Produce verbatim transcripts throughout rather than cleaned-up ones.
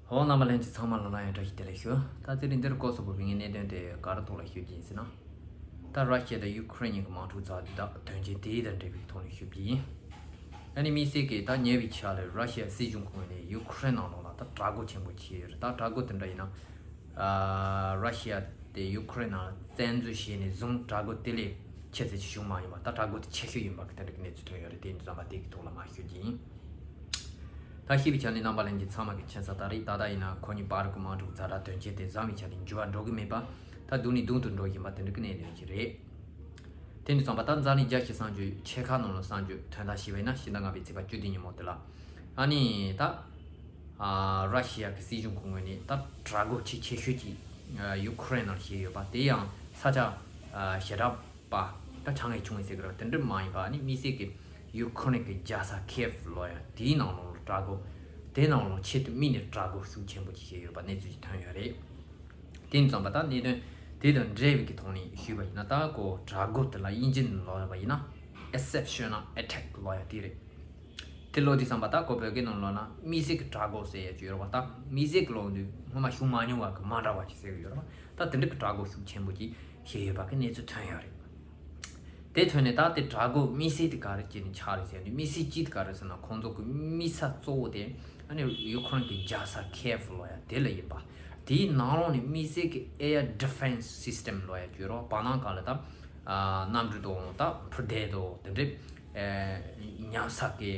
ཧོ། རྣམ་པ་ལྷན་རྒྱས་ཚང་མ་ལ་ལ་ཡང་བཀྲ་ཤིས་བདེ་ལེགས་ཞུ། ད་དེ་རིང་འདིར་སྐོར་སོགས་པོ་བའི་གནད་དོན་དེ་ག་རེ་ཐོག་ལ་ཞུ་རྒྱུ་ཡིན་ཟེར་ན། ད་ར་ཤི་ཡ་དང་ཡུ་ཁུ་རེན་གཉིས་ཀྱི་དམག་འཁྲུག་ཛ་དྲག་དོན་རྐྱེན་དེའི་དང་འབྲེལ་བའི་ཐོག་ནས་ཞུ་རྒྱུ་ཡིན། ཨ་ནི་དམིགས་བསལ་གྱིས་ད་ཉེ་བའི་ཆར་ལ་ར་ཤི་ཡ་སྲིད་གཞུང་ཁོངས་ནས་ཡུ་ཁུ་རེན་ནང་ལོགས་ལ་ད་དྲག་རྒོལ་ཆེན་པོ་བྱས་ཡོད་རེད། ད་དྲག་རྒོལ་དེ་འདྲ་ཡིན་ན། ཨ། ར་ཤི་ཡ་དེ་ཡུ་ཁུ་རེན་ནང་བཙན་འཛུལ་བྱས་ནས་བཟུང་དྲག་རྒོལ་དེ་ལས་ཆེ་ཙམ་ཞིག་བྱུང་མ་ཡིན་པ། ད་དྲག་རྒོལ་དེ་ཆེ་ཤོས་ཡིན་པ་གི་དེ་འདྲ་གི་གནས་ཚུལ་ཐོན་ཡོད་རེད། དེ་ཡིན་དུས་ཙམ་པ་དེ་གི་ཐོག་ལ་མར་ཞུ་རྒྱུ་ཡིན། ད་ཤེས་པའི་ཆ་ནས་རྣམ་པ་ལྷན་རྒྱས་ཚང་མ་གི་མཁྱེན་གསལ་ལྟར་རེད། ད་ལྟ་ཡིན་ན་ཁོ་གཉིས་བར་གྱི་དམག་འཁྲུག་ཛ་དྲག་དོན་རྐྱེན་དེ་བཟང་བའི་ཆ་ནས་འགྱུར་བ་འགྲོ་གི་མེད་པ། ད་སྡུག་ནས་སྡུག་ཏུ་འགྲོ་བཞིན་པ་དེ་འདྲ་གི་གནས་ལུགས་ཅིག་རེད། དེ་ནས་བསམ་པ་ད་འཛམ་གླིང་རྒྱལ་སྤྱིའི་གསར་འགྱུར་ཆེ་ཁག་ནང་ལ་གསར་འགྱུར་དོན་དག་ཞིག་བས་ན་ཕྱི་ཟླ་ལྔ་པའི་ཚེས་པ་བཅུ་བདུན་ཉིན་མོ་དེ་ལ། ཨ་ནི་ད། ཨ། ར་ཤི་ཡ་གི་སྲིད་གཞུང་གི་ངོས་ནས་ད་དྲག་རྒོལ་ཆེས་ཆེ་ཤོས་ཀྱི་ཡུ་ཁུ་རེན་ནང་བྱས་ཡོད་པ་དེ་ཡང་ས་ཆ་ཞེ་དྲག་པ་ད་ཆ་ངེས་ཆུང་ངེས་ཟེར་གི་རེད། དེ་འདྲ་མ་ཡིན་པ། ཨ་ནི་དམིགས་བསལ་གྱི་ཡུ་ཁུ་རེན་གྱི་རྒྱལ་ས་ཁེབ་ལོ་ཡ་དེའི་ནང་ལོགས་ལ་དྲག་རྒོལ། དེའི་ནང་ལོགས་ཆེད་དུ་དམིགས་ནས་དྲག་རྒོལ་ཤུགས་ཆེན་པོ་ཅིག་བྱས་ཡོད་པ་གནས་ཚུལ་ཞིག་ཐོན་ཡོད་རེད། དེ་ཡིན་ཙམ་པ་ད་གནད་དོན་དེ་དང་འབྲེལ་བའི་གི་ཐོག་ནས་ཞུས་པ་ཡིན་ན། ད་ཁོ་དྲག་རྒོལ་དེ་ལ་དབྱིན་ཇི་ནང་ལོགས་ལ་ཡིན་ན་Exceptional Attack ལོ་ཡ་དེ་རེད། དེ་ལོ་དུས་ཙམ་པ་ད་ཁོ་བོད་སྐད་ནང་ལོགས་ན་དམིགས་བསལ་གྱི་དྲག་རྒོལ་ཟེར་ཡ་ཅིག་ཡོད་རེད་བ། ད་དམིགས་བསལ་གྱི་ལོ་འདི་སྔོན་མ་བྱུང་མ་མྱོང་བ་གི་མ་འདྲ་བ་ཅིག་ཟེར་གི་ཡོད་རེད་བ། ད་དེ་འདྲ་གི་དྲག་རྒོལ་ཤུགས་ཆེན་པོ་ཅིག་བྱས་ཡོད་པ་གི་གནས་ཚུལ་ཐོན་ཡོད་རེད། དེ་ཐོན་ནས་ད་དེ་དྲག་རྒོལ་དམིགས་བསལ་དེ་ག་རེ་བྱས་ནས་ཆགས་རེད་ཟེར་ན། དམིགས་བསལ་གཅིག་དེ་ག་རེ་ཟེར་ན། ཁོང་ཚོ་གི་དམིགས་ས་གཙོ་བོ་དེ་ཨ་ནི་ཡུ་ཁུ་རེན་གྱི་རྒྱལ་ས་ཁེབ་ལོ་ཡ་དེ་ལ་ཡིན་པ། དེའི་ནང་ལོགས་ནས་དམིགས་བསལ་གྱི་Air Defense System ལོ་ཡ་ཅིག་ཡོད་རེད་བ། བར་སྣང་སྒང་ལ་ད་གནམ་གྲུ་དང་ད་འཕུར་མདེལ་དང་དེ་འདྲའི་ཉམས་ས་གི་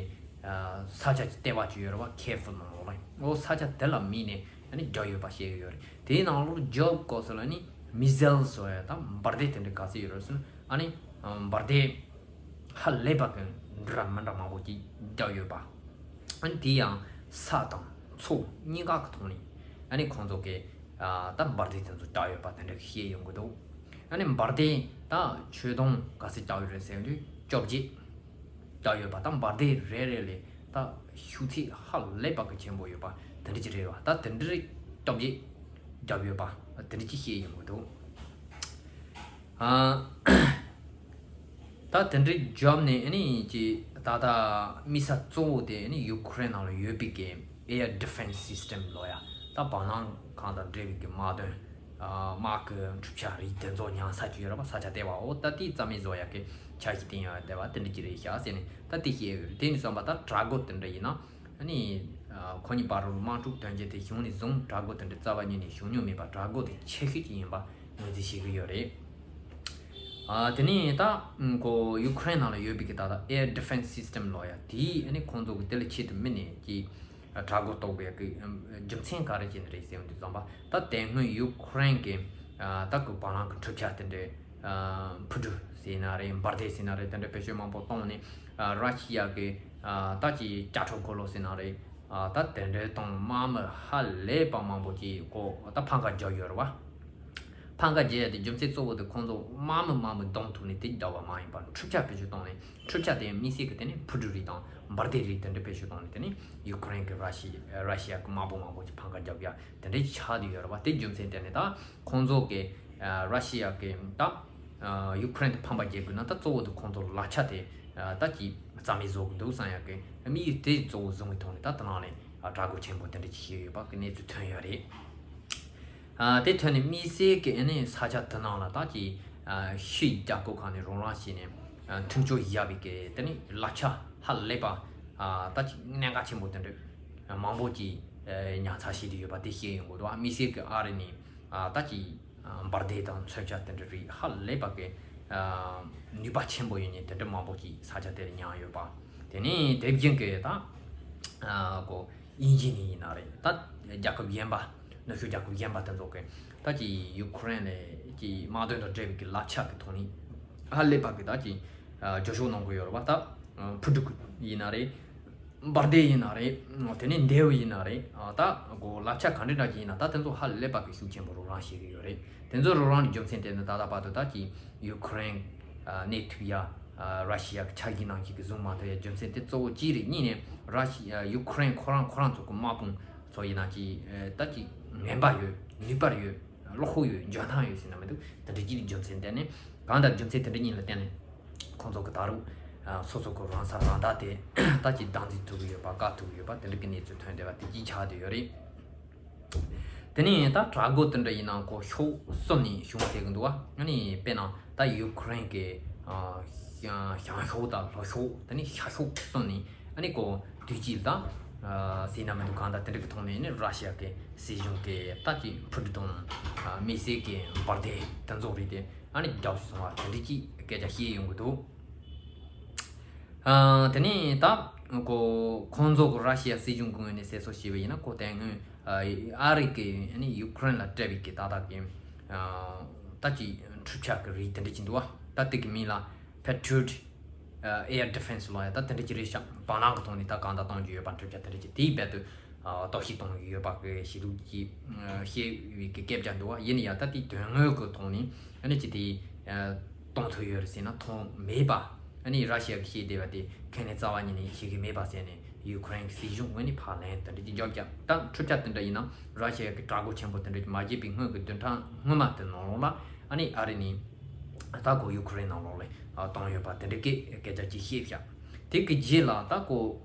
ས་ཆ་ཅིག་ལྟེ་བ་ཅིག་ཡོད་རེད་བ། ཁེབ་ནང་ལོགས་ལ། འོ་ས་ཆ་དེ་ལ་དམིགས་ནས་ཨ་ནི་རྒྱག་ཡོད་པ་བཤད་ཀྱི་ཡོད་རེད། དེའི་ནང་ལོགས་རྒྱག་དགོས་ས་ལ་ནི་མི་སེལ་ལོ་ཡ་ད་འབར་མདེལ་དེ་འདྲ་ག་ཚོད་ཡོད་རེད་ཟེར་ན། ཨ་ནི་འབར་མདེལ་ཧ་ལས་པ་གི་འདྲ་མི་འདྲ་མང་པོ་ཅིག་བརྒྱབ་ཡོད་པ། ཨ་ནི་དེ་ཡང་ས་དང་མཚོ་གཉིས་ཀ་གི་ཐོག་ནས་ཨ་ནི་ཁོང་ཚོ་གི་ད་འབར་མདེལ་དེ་ཚོ་བརྒྱབ་ཡོད་པ་དེ་འདྲ་གི་བཤད་ཡོང་གི་འདུག་ཨ་ནི་འབར་མདེལ་ད་ཆོད་སྡོང་ག་ཚོད་བརྒྱབ་ཡོད་རེད་ཟེར་དུས་བཅོ་བརྒྱད་བརྒྱབ་ཡོད་པ། ད་འབར་མདེལ་རེ་རེ་ལས་ད་ཤུགས་ཚད་ཧ་ལས་པ་གི་ཆེན་པོ་ཡོད་པ་དེ་འདྲ་ཅིག་རེད་བ། ད་དེ་འདྲ་བཅོ་བརྒྱད་བརྒྱབ་ཡོད་པ་དེ་འདྲ་ཅིག་བཤད་ཡོང་གི་འདུག་ཨ། ད་དེ་འདྲའི་བརྒྱབ་ནས་ཨ་ནི་ཅི་ད་ལྟ་དམིགས་ས་གཙོ་བོ་དེ་ཨ་ནི་ཡུ་ཁུ་རེན་ནང་ལ་ཡོད་པའི་གི་Air Defense System ལོ་ཡ། ད་བར་སྣང་སྒང་དང་འབྲེལ་བའི་གི་དམག་དོན། ཨ། དམག་གི་འཕྲུལ་ཆས་རིགས་དེ་ཚོ་ཉམས་ས་ཅིག་ཡོད་རེད་བ། ས་ཆ་ལྟེ་བ། འོ་ད་དེ་རྩ་མེད་བཟོ་ཡ་གི་འཆར་གཞི་བཏིང་ཡ་ལྟེ་བ་དེ་འདྲ་ཅིག་རེད་ཤག་ཟེར་ནས་ད་དེ་བཤད་ཡོད་རེད། དེ་ནས་བསམ་པ་ད་དྲག་རྒོལ་དེ་འདྲ་ཡིན་ན། ཨ་ནི་ཁོ་གཉིས་བར་དུ་དམག་འཁྲུག་དོན་རྐྱེན་དེ་བྱུང་ནས་བཟུང་དྲག་རྒོལ་དེ་འདྲ་རྩ་བ་ཉིད་ནས་བྱུང་མྱོང་མེད་པ། དྲག་རྒོལ་དེ་ཆེ་ཤོས་ཅིག་ཡིན་པ་ངོས་འཛིན་བྱེད་ཀྱི་ཡོད་རེད། ཨ། དེ་ནས་ད་ཁོ་ཡུ་ཁུ་རེན་ནང་ལ་ཡོད་པའི་གི་ད་ལྟ་Air Defense System ལོ་ཡ་དེས་ཨ་ནི་ཁོང་ཚོ་གི་དེ་ལ་ཆེད་དུ་དམིགས་ནས་ཀྱི་དྲག་རྒོལ་གཏོང་བའི་གི་རྒྱུ་མཚན་ག་རེ་བྱས་ནས་རེད་ཟེར་དུས་ཙམ་པ། ད་དེ་སྔོན་ཡུ་ཁུ་རེན་གི་ད་གི་བར་སྣང་གི་འཕྲུལ་ཆས་དེ་འདྲའི། ཨ། འཕུར་གྲུ་ཟེར་ན་རེད། འབར་མདེལ་ཟེར་ན་རེད། དེ་འདྲ་བེད་སྤྱོད་མང་པོ་བཏང་ནས། ཨ། ར་ཤི་ཡ་གི་ཨ། ད་ཀྱི་ཅ་ཁྲོ་འཁོར་ལོ་ཟེར་ན་རེད། ཨ། ད་དེ་འདྲའི་བཏང་། དམག་མི་ཧ་ལས་པ་མང་པོ་ཅིག་གོ་ད་ཕམ་ཁ་རྒྱག་ཡོད་རེད་བ། ཕམ་ཁ་རྒྱག་ཡ་དེ་རྒྱུ་མཚན་གཙོ་བོ་དེ་ཁོང་ཚོ་དམག་མི་དམག་མི་བསྡོམས་ཐུབ་ནས་དེ་རྒྱག་པ་མ་ཡིན་པར་འཕྲུལ་ཆས་བེད་སྤྱོད་བཏང་ནས། འཕྲུལ་ཆས་དེ་དམིགས་བསལ་གི་དེ་ནི་འཕུར་གྲུ་རིགས་དང་འབར་མདེལ་རིགས་དེ་འདྲ་བེད་སྤྱོད་བཏང་ནས། དེ་ནི་ཡུ་ཁུ་རེན་གི་ར་ཤི་ར་ཤི་ཡ་གི་དམག་དཔུང་མང་པོ་ཅིག་ཕམ་ཁ་རྒྱག་ཡ་དེ་འདྲ་ཆགས་བསྡད་ཡོད་རེད་བ། དེ་རྒྱུ་མཚན་དེ་ནི་ད་ཁོང་ཚོ་གི་ཨ། ར་ཤི་ཡ་གི་ད་ཨ། ཡུ་ཁུ་རེན་དེ་ཕམ་པ་རྒྱག་དགོས་ན་ད་གཙོ་བོ་དེ་ཁོང་ཚོ་ལག་ཆ་དེ་ཨ། ད་ཀྱི་རྩ་མེད་བཟོ་དགོས་འདུག་བསམ་ཡ་གི་དམིགས་ཡུལ་དེ་གཙོ་བོ་བཟུང་བའི་ཐོག་ནས་ད་དེ་ནང་ནས་ཨ། དྲག་རྒོལ་ཆེན་པོ་དེ་འདྲ་ཅིག་བྱས་ཡོད་པ་གི་གནས་ཚུལ་ཐོན་ཡོད་རེད། ཨ། དེ་ཐོན་ནས་དམིགས་བསལ་གི་ཨ་ནི་ས་ཆ་དེ་ནང་ལ་ད་ཀྱི་ཨ། ཕྱིའི་རྒྱལ་ཁབ་ཁག་ནས་རོགས་རམ་བྱས་ནས་ཨ། མཐུན་སྦྱོར་བཞག་པའི་གི་དེ་ནི་ལག་ཆ་ཧ་ལས་པ་ཨ། ད་ཀྱི་གནད་འགག་ཆེན་པོ་དེ་འདྲ་མང་པོ་ཅིག་ཨ། ཉར་ཚགས་བྱས་ཏེ་ཡོད་པ་དེ་བཤད་ཡོང་གི་འདུག་ཨ། དམིགས་བསལ་གི་ཨ་རི་ནས་ཨ། ད་ཀྱི་ཨ། འབར་མདེལ་དང་མཚོན་ཆ་དེ་འདྲ་རིགས་ཧ་ལས་པ་གི་ཨ། ནུས་པ་ཆེན་པོ་ཡོད་མཁན་དེ་འདྲ་མང་པོ་ཅིག་ས་ཆ་དེར་ཉར་ཡོད་པ། དེ་ནས་དེ་བཞིན་གི་ད་ཨ། ཀོ་དབྱིན་ཇི་ནས་ཡིན་ན་རེད། ད་རྒྱལ་ཁབ་གཞན་པ། ནུབ་ཕྱོགས་རྒྱལ་ཁབ་གཞན་པ་དེ་ཚོ་གི་ད་ཀྱི་ཡུ་ཁུ་རེན་ནས་ཀྱི་དམག་དོན་དང་འབྲེལ་བའི་གི་ལག་ཆ་གི་ཐོག་ནས་ཧ་ལས་པ་གི་ད་ཀྱི་ཨ། རྒྱབ་སྐྱོར་གནང་གི་ཡོད་རེད་བ། ད་འཕུར་གྲུ་ཡིན་ན་རེད། འབར་མདེལ་ཡིན་ན་རེད། དེ་ནས་མདེའུ་ཡིན་ན་རེད། ཨ། ད་གོ་ལག་ཆ་ག་འདྲ་འདྲ་ཅིག་ཡིན་ན་ད་དེ་ཚོ་ཧ་ལས་པ་གི་ཤུགས་ཆེན་པོ་རོགས་རམ་བྱེད་ཀྱི་ཡོད་རེད། དེ་ཚོ་རོགས་རམ་གྱི་རྒྱུ་མཚན་དེ་ནི་ད་ལྟ་བར་དུ་ད་ཀྱི་ཡུ་ཁུ་རེན་ཨ། གནས་ཐུབ་ཡ། ཨ། ར་ཤི་ཡ་གི་འཆར་གཞི་ནང་བཞིན་གི་བཟུང་མ་ཐུབ་ཡ་རྒྱུ་མཚན་དེ་གཙོ་བོ་གཅིག་རེད། གཉིས་ནས་ར་ཤི་ཡ་ཡུ་ཁུ་རེན་ཁོ་རང་ཁོ་རང་ཚོ་གི་དམག་དཔུང་ཚོ་ཡིན་ན་ཅི་ད་ཅི་ངན་པ་ཡོད། ནུས་པ་ཡོད། བློ་ཁོག་ཡོད། འཇོན་ཐང་ཡོད་ཟེར་ན་མི་འདུག་དེ་འདྲ་གཅིག་རྒྱུ་མཚན་དེ་ནི་གང་ལྟར་རྒྱུ་མཚན་དེ་འདྲ་གཉིས་ལ་བརྟེན་ནས་ཁོང་ཚོ་གི་ད་རུང་ཨ། སོ་སོ་གི་རང་ས་རང་བདག་དེ་ད་ཅི་བདག་འཛིན་ཐུབ་ཀྱི་ཡོད་པ། བཀག་ཐུབ་ཀྱི་ཡོད་པ། དེ་འདྲ་གི་གནས་ཚུལ་ཐོན་བསྡད་པ་དེ་གཅིག་ཆགས་བསྡད་ཡོད་རེད། དེ་ནས་ད་དྲག་རྒོལ་དེ་འདྲ་ཡིན་ན་ཁོ་ཕྱོགས་གསུམ་ནས་བྱུང་ཟེར་གི་འདུག་བ། ཨ་ནི་དཔེར་ན་ད་ཡུ་ཁུ་རེན་གྱི་ཨ་བྱང་ཕྱོགས་དང་ལྷོ་ཕྱོགས། དེ་ནས་ཤར་ཕྱོགས་གསུམ་ནས། ཨ་ནི་ཁོ་དུས་ཀྱི་ད་ཟེར་ན་མི་འདུག་གང་ལྟར་དེ་འདྲ་གི་ཐོག་ནས་ནི་ར་ཤི་ཡ་གི་སྲིད་གཞུང་གི་ད་ཀྱི་འཕུར་གྲུ་དང་དམིགས་བསལ་གྱི་འབར་མདེལ་དེ་ཚོ་རིགས་དེ་ཨ་ནི་རྒྱག་སོང་བ་དེ་འདྲ་ཅིག་སྐད་ཆ་བཤད་ཡོང་གི་འདུག་ཨ། དེ་ནས་ད་ཁོ་ཁོང་ཚོ་གི་ར་ཤི་ཡ་སྲིད་གཞུང་གི་ངོས་ནས་གསལ་སྟོན་བྱས་པ་ཡིན་ན། ཁོ་དེ་སྔོན་ཨ་ཨ་རི་གི་ནི་ཡུ་ཁུ་རེན་ལ་སྤྲད་པའི་གི་ད་ལྟ་གི་ཨ་ད་ཅི་འཕྲུལ་ཆས་ཀྱི་རིགས་དེ་འདྲ་ཅིག་འདུག་བ། ད་དེ་གི་མིང་ལ་Patriot Air Defense ལབ་ཡ་ད་དེ་འདྲ་ཅིག་རེད་ཤག་བར་སྣང་གི་ཐོག་ནས་ད་གང་ལྟར་གཏོང་རྒྱུ་ཡོད་པ། འཕྲུལ་ཆས་དེ་འདྲ་ཅིག་དེའི་རྦད་དུ་ཨ་གཏོར་བཤིག་གཏོང་གི་ཡོད་པ་གི་ཞེ་དྲག་ཅིག་བཤད་པའི་གི་སྐད་ཆ་འདུག་བ། ཡིན་ན་ཡང་ད་དེའི་དོན་དངོས་ཀྱི་ཐོག་ནས་ཨ་ནི་ཅི་དེ་ཨ་གཏོང་ཐུབ་ཡོད་རེད་ཟེར་ན་གཏོང་མེད་པ། ཨ་ནི་ར་ཤི་ཡ་གིས་བཤད་བསྡད་པ་དེ་ཁས་ལེན་རྩ་བ་ཉིད་ནས་བྱེད་ཀྱི་མེད་པ་ཟེར་ནས་ཡུ་ཁུ་རེན་གྱི་སྲིད་གཞུང་ངོས་ནས་ཕར་ལན་དེ་འདྲ་ཅིག་རྒྱག་ཀྱང་། ད་འཕྲུལ་ཆས་དེ་འདྲ་ཡིན་ན་ར་ཤི་ཡ་གི་དྲག་རྒོལ་ཆེན་པོ་དེ་འདྲ་ཅིག་མ་བྱས་པའི་སྔོན་གྱི་བདུན་ཕྲག་སྔོན་མ་དེ་ནང་ལོགས་ལ་ཨ་ནི་ཨ་རི་ནས་ད་ཁོ་ཡུ་ཁུ་རེན་ནང་ལོགས་ལ་ཨ་བཏང་ཡོད་པ་དེ་འདྲ་སྐད་སྐད་ཆ་ཅིག་བཤད་བཞག་དེ་གི་རྗེས་ལ་ད་ཁོ་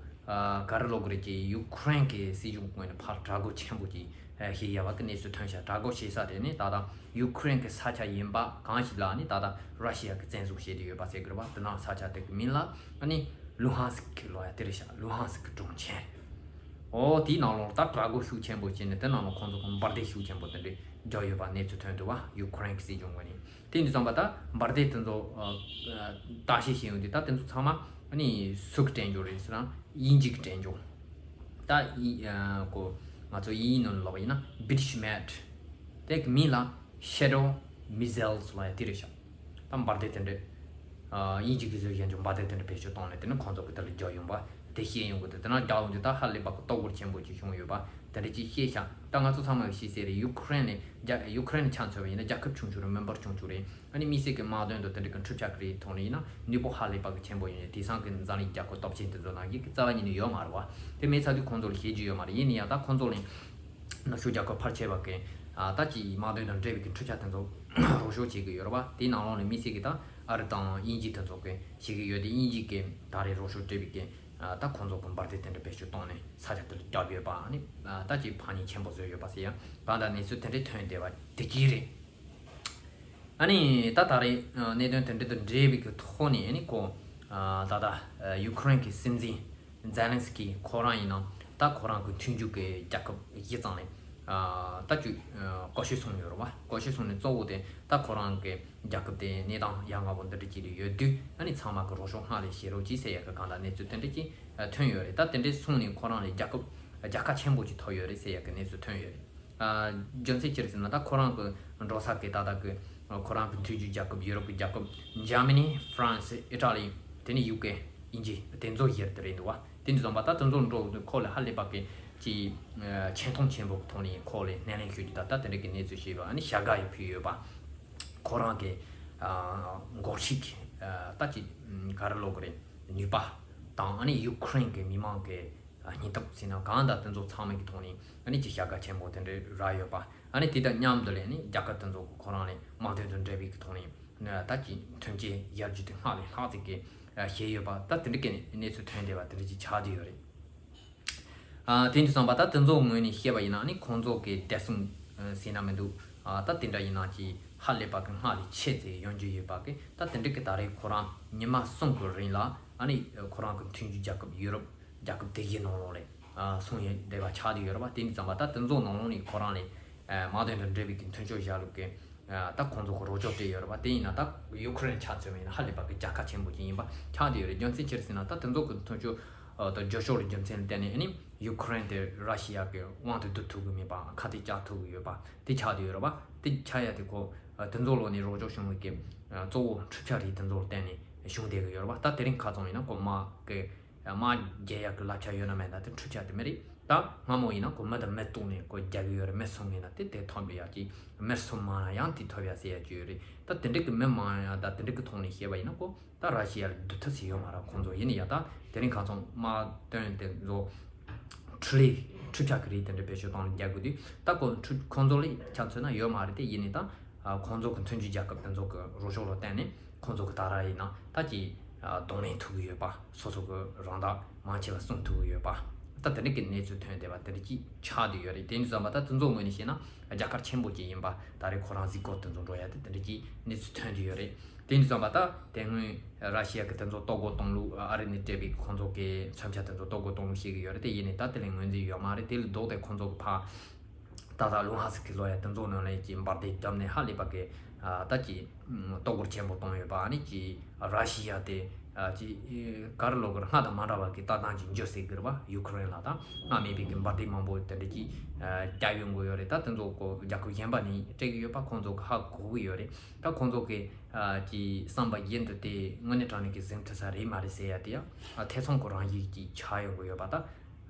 ཨ་ག་རེ་ལབ་དགོས་རེད། ཅིག་ཡུ་ཁུ་རེན་གྱི་སྲིད་གཞུང་ངོས་ནས་ཕར་དྲག་རྒོལ་ཆེན་པོ་ཅིག་ཨ་བྱས་ཡོད་པ་གི་གནས་ཚུལ་ཐོན་ཤག་དྲག་རྒོལ་བྱེད་ས་དེ་ནི་ད་ལྟ་ཡུ་ཁུ་རེན་གྱི་ས་ཆ་ཡིན་པ་གང་ཞིག་ལ་ནི་ད་ལྟ་ར་ཤི་ཡ་གིས་བཙན་བཟུང་བྱས་ཏེ་ཡོད་པ་ཟེར་གི་རེད་བ། དེ་ནང་ས་ཆ་དེ་གི་མིང་ལ་ཨ་ནི་ལུ་ཧན་སི་ཀི་ལབ་ཡ་དེ་རེད་ཤག་ལུ་ཧན་སི་ཀི་གྲོང་ཁྱེར། འོ་དེའི་ནང་ལོགས་ད་དྲག་རྒོལ་ཤུགས་ཆེན་པོ་བྱས་ནས་དེ་ནང་ལ་ཁོང་ཚོ་གི་འབར་མདེལ་ཤུགས་ཆེན་པོ་དེ་འདྲ་རྒྱག་ཡོད་པ་གནས་ཚུལ་ཐོན་འདུག་བ། ཡུ་ཁུ་རེན་གྱི་སྲིད་གཞུང་ངོས་ནས། དེ་འདི་ཙམ་པ་ད་འབར་མདེལ་དེ་ཚོ་ཨ་ཨ་བརྟག་དཔྱད་བྱས་ཡོང་དུས་ད་དེ་ཚོ་ཚང་མ་ཨ་ནི་སུ་གིས་སྤྲད་འགྱོ་རེད་ཟེར་ན་དབྱིན་ཇི་གིས་སྤྲད་འགྱོ། ད་ཨི་ཨ་ཁོ་ང་ཚོ་དབྱིན་ཡིག་ནང་ལ་ལབ་པ་ཡིན་ན་British made། དེ་གི་མིང་ལ་Shadow Missiles ལབ་ཡ་དེ་རེད་ཤག་ད་འབར་མདེལ་དེ་འདྲ་ཨ་དབྱིན་ཇི་གིས་བཟོས་བཞག་རྒྱུ་འབར་མདེལ་དེ་འདྲ་བེད་སྤྱོད་བཏང་ནས་དེ་ནི་ཁོང་ཚོ་གིས་དེ་ལ་རྒྱག་ཡོང་པ་དེ་བཤད་ཡོང་གི་འདུག་དེ་ན་རྒྱག་ཡོང་དུས་ད་ཧ་ལས་པ་གི་གཏོར་རྒོལ་ཆེན་པོ་ཅིག་བྱུང་ཡོད་པ་དེ་འདྲ་ཅིག་བཤད་ཤག་ད་ང་ཚོ་ཚང་མ་གིས་ཤེས་གསལ་རེད། ཡུ་ཁུ་རེན་ནས་རྒྱ་ཡུ་ཁུ་རེན་ནས་ཆ་མཚོན་པ་ཡིན་ན་རྒྱལ་ཁབ་ཆུང་ཆུང་རེད། མི་འབོར་ཆུང་ཆུང་རེད། ཨ་ནི་དམིགས་བསལ་གྱི་དམག་དོན་དང་དེ་འདྲ་གི་འཕྲུལ་ཆས་ཀྱི་རིགས་ཐོག་ནས་ཡིན་ན་ནུས་པ་ཧ་ལས་པ་གི་ཆེན་པོ་ཡོད། དེང་སང་གི་འཛམ་གླིང་རྒྱལ་ཁབ་སྟོབས་ཆེན་དེ་ཚོ་ནང་གི་རྩ་བ་ཉིད་ནས་ཡོད་མ་རེད་བ། དེ་མེད་ཚར་དུས་ཁོང་ཚོ་ལ་བཤད་རྒྱུ་ཡོད་མ་རེད། ཡིན་ན་ཡང་ད་ཁོང་ཚོ་ལ་ནུབ་ཕྱོགས་རྒྱལ་ཁབ་ཕལ་ཆེ་བ་གིས་ཨ་ད་ཅི་དམག་དོན་དང་འབྲེལ་བའི་གི་འཕྲུལ་ཆས་དེ་ཚོ་རོགས་སྐྱོར་བྱེད་ཀྱི་ཡོད་རེད་བ། དེའི་ནང་ལོགས་ནས་དམིགས་བསལ་གྱི་ད་ཨ་རི་དང་དབྱིན་ཇི་དེ་ཚོ་གིས་བྱེད་ཀྱི་ཡོད་དེ། དབྱིན་ཇི་གིས་ད་རེས་རོགས་སྐྱོར་སྤྲད་པའི་གི་ཨ་ད་ཁོང་ཚོ་གི་འབར་མདེལ་དེ་འདྲ་བེད་སྤྱོད་བཏང་ནས་ས་ཆ་དེ་ལ་བརྒྱབ་ཡོད་པ། ཨ་ནི་ཨ་ད་ཅི་ཕན་ནུས་ཆེན་པོ་བཟོས་ཡོད་པ་ཟེར་ཡ་གང་ལྟར་གནས་ཚུལ་དེ་འདྲ་ཐོན་བསྡད་པ་དེ་གཅིག་རེད། ཨ་ནི་ད་ད་རེས་ཨ་གནད་དོན་དེ་འདྲ་དང་འབྲེལ་བའི་གི་ཐོག་ནས་ཨ་ནི་ཁོ་ཨ་ད་ལྟ་ཨ་ཡུ་ཁུ་རེན་གྱི་སྲིད་འཛིན་ཛེ་ལན་སི་ཀི་ཁོ་རང་ཡིན་ན་ད་ཁོ་རང་གི་མཐུན་འགྱུར་གྱི་རྒྱལ་ཁབ་བཞི་ཙམ་ལ་ཨ་ད་ཅིག་ཨ་སྐོར་སྐྱོད་སོང་ཡོད་རེད་བ། སྐོར་སྐྱོད་སོང་ནས་གཙོ་བོ་དེ་ད་ཁོ་རང་གི་རྒྱལ་ཁབ་དེ་གནས་སྟངས་ཡ་ང་པོ་འདི་འདྲ་ཅིག་ལ་ཡོད་དུས་ཨ་ནི་ཚང་མ་གི་རོགས་སྐྱོར་སྔར་ལས་བྱེད་རོགས་གྱིས་ཟེར་ཡ་གི་གང་ལྟར་གནས་ཚུལ་དེ་འདྲ་ཅིག་ཨ་ཐོན་ཡོད་རེད། ད་དེ་འདྲ་སོང་ནས་ཁོ་རང་ལ་རྒྱལ་ཁབ་རྒྱལ་ཁ་ཆེན་པོ་ཅིག་ཐོབ་ཡོད་རེད་ཟེར་ཡ་གི་གནས་ཚུལ་ཐོན་ཡོད་རེད། ཨ་རྒྱུ་མཚན་ཅི་རེད་ཟེར་ན་ད་ཁོ་རང་གི་འགྲོ་ས་གི་ད་ལྟ་གི་ཁོ་རང་གི་མཐུན་འགྱུར་རྒྱལ་ཁབ་ཡུ་རོབ་ཀྱི་རྒྱལ་ཁབ་འཇར་མ་ནི། ཧྥ་རན་སི། ཨི་ཊ་ལི། དེ་ནས་ཡུ་ཀེ། དབྱིན་ཇི། དེ་ཚོ་བཞི་དེ་རེད་འདུག་བ། དེ་འདྲ་སོང་པ་ད་དེ་ཚོ་འགྲོ་དུས་ཁོ་ལ་ཧ་ལས་པ་གི་ཅིག་ཆེ་མཐོང་ཆེན་པོ་གི་ཐོག་ནས་ཁོ་ལ་སྣེ་ལེན་ཞུ་རྒྱུ་ད་ལྟ་དེ་འདྲ་གི་གནས་ཚུལ་ཞིག་ཡོད་པ། ཨ་ནི་བྱ་དགའ་ཡང་ཕུལ་ཡོད་པ། ཁོ་རང་གི་ཨ་འགོག་སྲུང་གི་ཨ་ད་ཅིག་ག་རེ་ལབ་དགོས་རེད། ནུས་པ་དང་ཨ་ནི་ཡུ་ཁུ་རེན་གི་མི་མང་གི་ཨ་སྙིང་སྟོབས་ཟེར་ན་གང་ལྟར་དེ་ཚོ་ཚང་མ་གི་ཐོག་ནས་ཨ་ནི་ཅིག་བྱ་དགའ་ཆེན་པོ་དེ་འདྲ་རག་ཡོད་པ། ཨ་ནི་དེ་དང་མཉམ་དུ་ལ་ནི་རྒྱལ་ཁབ་དེ་ཚོ་གི་ཁོ་རང་ལ་དམག་དོན་དང་འབྲེལ་བའི་གི་ཐོག་ནས་ད་ཅིག་མཐུན་རྐྱེན་ཡར་རྒྱས་དེ་སྔར་ལས་ལྷག་ཙམ་གི་བྱས་ཡོད་པ། ད་དེ་འདྲ་གི་གནས་ཚུལ་ཐོན་བསྡད་པ་དེ་འདྲ་ཅིག་ཆགས་བསྡད་ཡོད་རེད། ཨ་དེ་འདྲ་སོང་པ་ད་དེ་ཚོ་ངོས་ནས་བཤད་པ་ཡིན་ན་ནི་ཁོང་ཚོ་གི་བདེ་སྲུང་ཟེར་ན་མི་འདུག་ཨ་ད་དེ་འདྲ་ཡིན་ན་ཅིག་ཧ་ལས་པ་གི་སྔར་ལས་ཆེ་ཙམ་ཡོང་རྒྱུ་ཡོད་པ་གི། ད་དེ་འདྲ་གི་ད་རེས་ཁོ་རང་ཉི་མ་གསུམ་གི་རིང་ལ་ཨ་ནི་ཁོ་རང་གི་མཐུན་འགྱུར་རྒྱལ་ཁབ་ཡུ་རོབ་རྒྱལ་ཁབ་དེ་བཞི་ནང་ལོགས་ལ་ཨ་སོང་ཡོད་བསྡད་པ་ཆགས་བསྡད་ཡོད་རེད་པ། དེ་འདྲ་སོང་པ་ད་དེ་ཚོ་ནང་ལོགས་ནས་ཁོ་རང་ལ་ཨ་དམག་དོན་དང་འབྲེལ་བའི་གི་མཐུན་ཕྱོགས་བཞག་ལུགས་གི་ཨ་ད་ཁོང་ཚོ་གི་རོགས་སྐྱོར་སྤྲད་ཡོད་རེད་པ། དེ་ཡིན་ན་ད་ཡུ་ཁུ་རེན་ཆ་མཚོན་པ་ཡིན་ན་ཧ་ལས་པ་གི་རྒྱལ་ཁ་ཆེན་པོ་ཅིག་ཡིན་པ་ཆགས་བསྡད་ཡོད་རེད། རྒྱུ་མཚན་ཅི་རེད་ཟེར་ན་ད་དེ་ཚོ་གི་མཐུན་ཕྱོགས་ཨ་དང་རྒྱབ་སྐྱོར་གྱི་རྒྱུ་མཚན་ལ་བརྟེན་ནས་ཨ་ནི་ཡུ་ཁུ་རེན་དེ་ར་ཤི་ཡ་གི་དབང་དུ་བསྡུ་ཐུབ་གི་མེད་པ། ཁ་གཏད་བཅག་ཐུབ་གི་ཡོད་པ་དེ་ཆགས་བསྡད་ཡོད་རེད་པ། དེ་ཆགས་ཡ་དེ་ཁོ་ཨ་དེ་ཚོ་ལོགས་ནས་རོགས་སྐྱོར་བྱུང་བའི་གི་ཨ་གཙོ་བོ་འཕྲུལ་ཆས་རིགས་དེ་ཚོ་ལ་བརྟེན་ནས་བྱུང་བསྡད་གི་ཡོད་རེད་པ། ད་དེ་རིང་ཁ་སང་ཡིན་ན་ཁོ་དམག་གི་དམག་རྒྱག་ཡག་གི་བསླབ་བྱ་ཡོད་ན་མེད་ན་དེ་འཕྲུལ་ཆས་དེ་མི་རེད། ད་སྔ་མོ་ཡིན་ན་ཁོ་མི་དང་མི་གཏུགས་ནས་ཁོ་རྒྱག་གི་ཡོད་རེད། མི་གསུམ་ཡིན་ན་དེ་དེ་ཐོབ་ཡག་ཅིག་མི་གསུམ་མང་ན་ཡང་དེ་ཐོབ་ཡག་ཟེར་ཡག་ཅིག་ཡོད་རེད། ད་དེ་འདྲ་གི་མི་མང་ཡག་ད་དེ་འདྲ་གི་ཐོག་ནས་བཤད་པ་ཡིན་ན་ཁོ་ད་ར་ཤི་ཡ་ལ་བསྡུར་ཐབས་ཟེར་ཡོད་མ་རེད། ཁོང་ཚོ་ཡིན་ན་ཡང་ད་དེ་རིང་ཁ་སང་དམག་དོན་དེ་ཚོ་འཕྲུལ་ལས་འཕྲུལ་ཆས་ཀྱི་རིགས་དེ་འདྲ་བེད་སྤྱོད་བཏང་ནས་རྒྱག་དགོས་དུས་ད་ཁོ་འཕྲུལ་ཁོང་ཚོ་ལ་ཆ་མཚོན་ན་ཡོད་མ་རེད། དེ་ཡིན་ནའི་ད་ཁོང་ཚོ་གི་མཐུན་འགྱུར་རྒྱལ་ཁབ་དེ་ཚོ་གི་རོགས་སྐྱོར་ལ་བརྟེན་ནས་ཁོང་ཚོ་གི་ད་ར་ཡིན་ན་ད་ཀྱི་གདོང་ལེན་ཐུབ་ཀྱི་ཡོད་པ། སོ་སོ་གི་རང་བདག་མང་ཆེ་བ་སྲུང་ཐུབ་ཀྱི་ཡོད་པ། ད་དེ་འདྲ་གི་གནས་ཚུལ་ཐོན་བསྡད་པ་དེ་འདྲ་ཅིག་ཆགས་བསྡད་ཡོད་རེད། དེ་ཡིན་དུས་ཙམ་པ་ད་དེ་ཚོ་ངོས་ནས་བཤད་ན་རྒྱ་གར་ཆེན་པོ་ཅིག་ཡིན་པ་ད་རེས་ཁོ་རང་གཟིགས་སྐོར་དེ་ཚོ་འགྲོ་ཡ་དེ་དེ་འདྲ་ཅིག་གནས་ཚུལ་ཐོན་བསྡད་ཡོད་རེད། དེ་ཡིན་དུས་ཙམ་པ་ད་དེ་སྔོན་ར་ཤི་ཡ་གི་དེ་ཚོ་གཏོར་རྒོལ་གཏོང་ལུགས། ཨ་རི་ནས་སྤྲད་པའི་ཁོང་ཚོ་གི་མཚོན་ཆ་དེ་ཚོ་གཏོར་རྒོལ་གཏོང་ལུགས་བཤད་གི་ཡོད་རེད། དེ་ཡིན་ནའི་ད་དེ་ལས་ངོས་འཛིན་ཡོད་མ་རེད། དེ་ལས་ལྡོག་སྟེ་ཁོང་ཚོ་གི་ཕར་ད་ལྟ་ལུ་ཧན་སི་ཀི་ལབ་ཡ་དེ་ཚོ་ནང་ལ་ཅིག་འབར་མདེལ་བརྒྱབ་ནས་ཧ་ལས་པ་གི་ཨ་ད་ཅིག་གཏོར་རྒོལ་ཆེན་པོ་བཏང་ཡོད་པ། ཨ་ནི་ཅིག་ར་ཤི་ཡ་དེ་ཨ་ཅིག་ག་རེ་ལབ་དགོས་རེད། སྔར་དང་མ་འདྲ་བ་གི་ལྟ་སྟངས་ཅིག་འཇོག་སྲིད་གི་རེད་པ། ཡུ་ཁུ་རེན་ལ་ད་སྔར་མེད་པའི་གི་འབར་མདེལ་མང་པོ་དེ་འདྲ་ཅིག་ཨ་བརྒྱབ་ཡོང་གི་ཡོད་རེད། ད་དེ་ཚོ་ཁོ་རྒྱལ་ཁབ་གཞན་པ་ནས་སྤྲད་གི་ཡོད་པ་ཁོང་ཚོ་གི་ཧ་གོ་གི་ཡོད་རེད། ད་ཁོང་ཚོ་གི་ཨ་ཅིག་བསམ་པ་བཞིན་དུ་དེ་དངོས་གནས་དྲང་གནས་ཀྱི་ཟིན་ཐུབ་ས་རེད་མ་རེད་ཟེར་ཡ་དེ་ཡང་ཨ་ཐེ་ཚོམ་གི་རང་བཞིན་ཅིག་ཆགས་ཡོང་གི་ཡོད་པ། ད་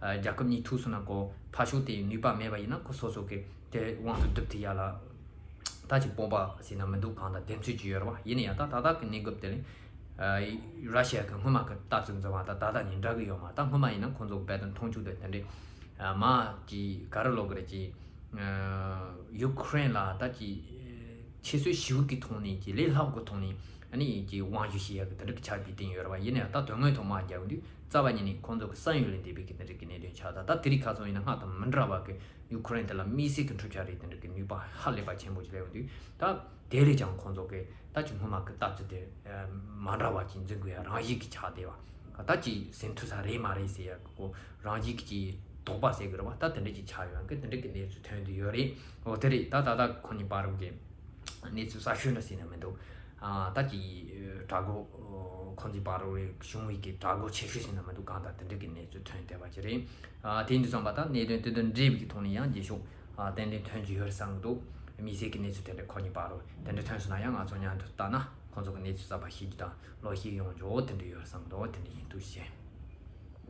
ཨ་རྒྱལ་ཁབ་གཉིས་ཐུག་སོང་ན་ཁོ་ཕར་ཕྱོགས་དེ་ནུས་པ་མེད་པ་ཡིན་ན་ཁོ་སོ་སོ་གི་དེ་དབང་དུ་བསྡུ་ཐུབ་ཡ་ལ་ད་ཅིག་དཔོན་པོ་ཟེར་ན་མི་འདུག་གང་ལྟར་གདེང་ཚོད་ཅིག་ཡོད་རེད་པ། ཡིན་ན་ཡང་ད་ད་ལྟ་གི་གནས་སྐབས་དེ་ལ་ཨ་ར་ཤི་ཡ་གི་སྔོན་མ་གི་ལྟ་ཚུལ་འཛིན་པ་ད་ད་ལྟ་ནས་འདྲ་གི་ཡོད་མ་རེད། ད་སྔོན་མ་ཡིན་ན་ཁོང་ཚོ་གི་དཔེ་དོན་མཐོང་ཆུང་དེ་དེ་འདྲས་ཨ་མ་ཅིག་ག་རེ་ལབ་དགོས་རེད། ཅིག་ཡུ་ཁུ་རེན་ལ་ད་ཅིག་ཁྱད་གསོད་ཞེ་པོ་གི་ཐོག་ནས་ཅིག་ལས་སླ་པོ་གི་ཐོག་ནས་ཨ་ནི་ཅིག་དབང་སྒྱུར་བྱེད་ཡག་གི་དེ་འདྲ་གི་ཆགས་པའི་སྟེང་ཡོད་རེད་པ། ཡིན་ན་ཡང་ད་དོན་དངོས་ཐོག་མར་རྒྱག་དུས་རྩ་བ་ཉིད་ནས་ཁོང་ཚོ་གི་བསམ་ཡུལ་ལས་འདས་པའི་གི་དེ་འདྲ་གི་གནད་དོན་ཆགས། ད་ད་དེ་རིང་ཁ་སང་ཡིན་ན་སྔར་དང་མི་འདྲ་བ་གི་ཡུ་ཁུ་རེན་དེ་ལ་དམིགས་བསལ་གི་འཕྲོག་བྱ་རེད་དེ་འདྲ་གི་ནུས་པ་ཧ་ལས་པ་ཆེན་པོ་ཅིག་སླེབས་ཡོང་དུས། ད་དེ་ལས་ཀྱང་ཁོང་ཚོ་གི་ད་ཅིག་སྔོན་མ་གི་ལྟ་ཚུལ་དེ་མ་འདྲ་བ་ཅིག་འཛིན་དགོས་ཡ་རང་བཞིན་གི་ཆགས་བསྡད་པ། ད་ཅིག་ཟིན་ཐུབ་ས་རེད་མ་རེད་ཟེར་ཡ་གི་ཁོ་རང་བཞིན་གི་ཅིག་དོགས་པ་ཟེར་གི་རེད་པ། ད་དེ་འདྲ་ཅིག་ཆགས་ཡོང་གི་དེ་འདྲ་གི་གནས་ཚུལ་ཐོན་བསྡད་ཡོད་རེད། འོ་དེ་རེད། ད་ད་ལྟ་ཁོ་གཉིས་བར་གི་གནས་ཚུལ་གསར་ཤོས་འདྲ་ཟེར་ན་མི་འདུག་ཨ་ད་ཅིག་དྲག་རྒོལ་ཁོང་ཚོའི་བར་རུ་བྱུང་བའི་གི་དྲག་རྒོལ་ཆེ་ཤོས་ཟེར་ན་མི་འདུག་གང་ལྟར་དེ་འདྲ་གི་གནས་ཚུལ་ཐོན་བསྡད་པ་ཅིག་རེད། ཨ་དེ་ཡིན་དུས་ཙམ་པ་ད་གནད་དོན་དེ་དང་འབྲེལ་བའི་གི་ཐོག་ནས་ཡང་རྗེས་ཕྱོགས་ཨ་ཏན་ཏན་ཐོན་གྱི་ཡོད་རེད་བསམ་གི་འདུག་དམིགས་བསལ་གྱི་གནས་ཚུལ་དེ་འདྲ་ཁོ་གཉིས་བར་རུ་དེ་འདྲ་ཐོན་སོང་ན་ཡང་ང་ཚོ་མཉམ་དུ་བལྟ་ན་ཁོང་ཚོ་གི་གནས་ཚུལ་གསར་པ་ཤེས་རྒྱུ་དང་ལོག་ཤེས་ཡོང་རྒྱུ་དེ་འདྲ་ཡོད་རེད་བསམ་གི་འདུག་དེ་འདྲ་ཡིན། ཐུགས་རྗེ་ཆེ།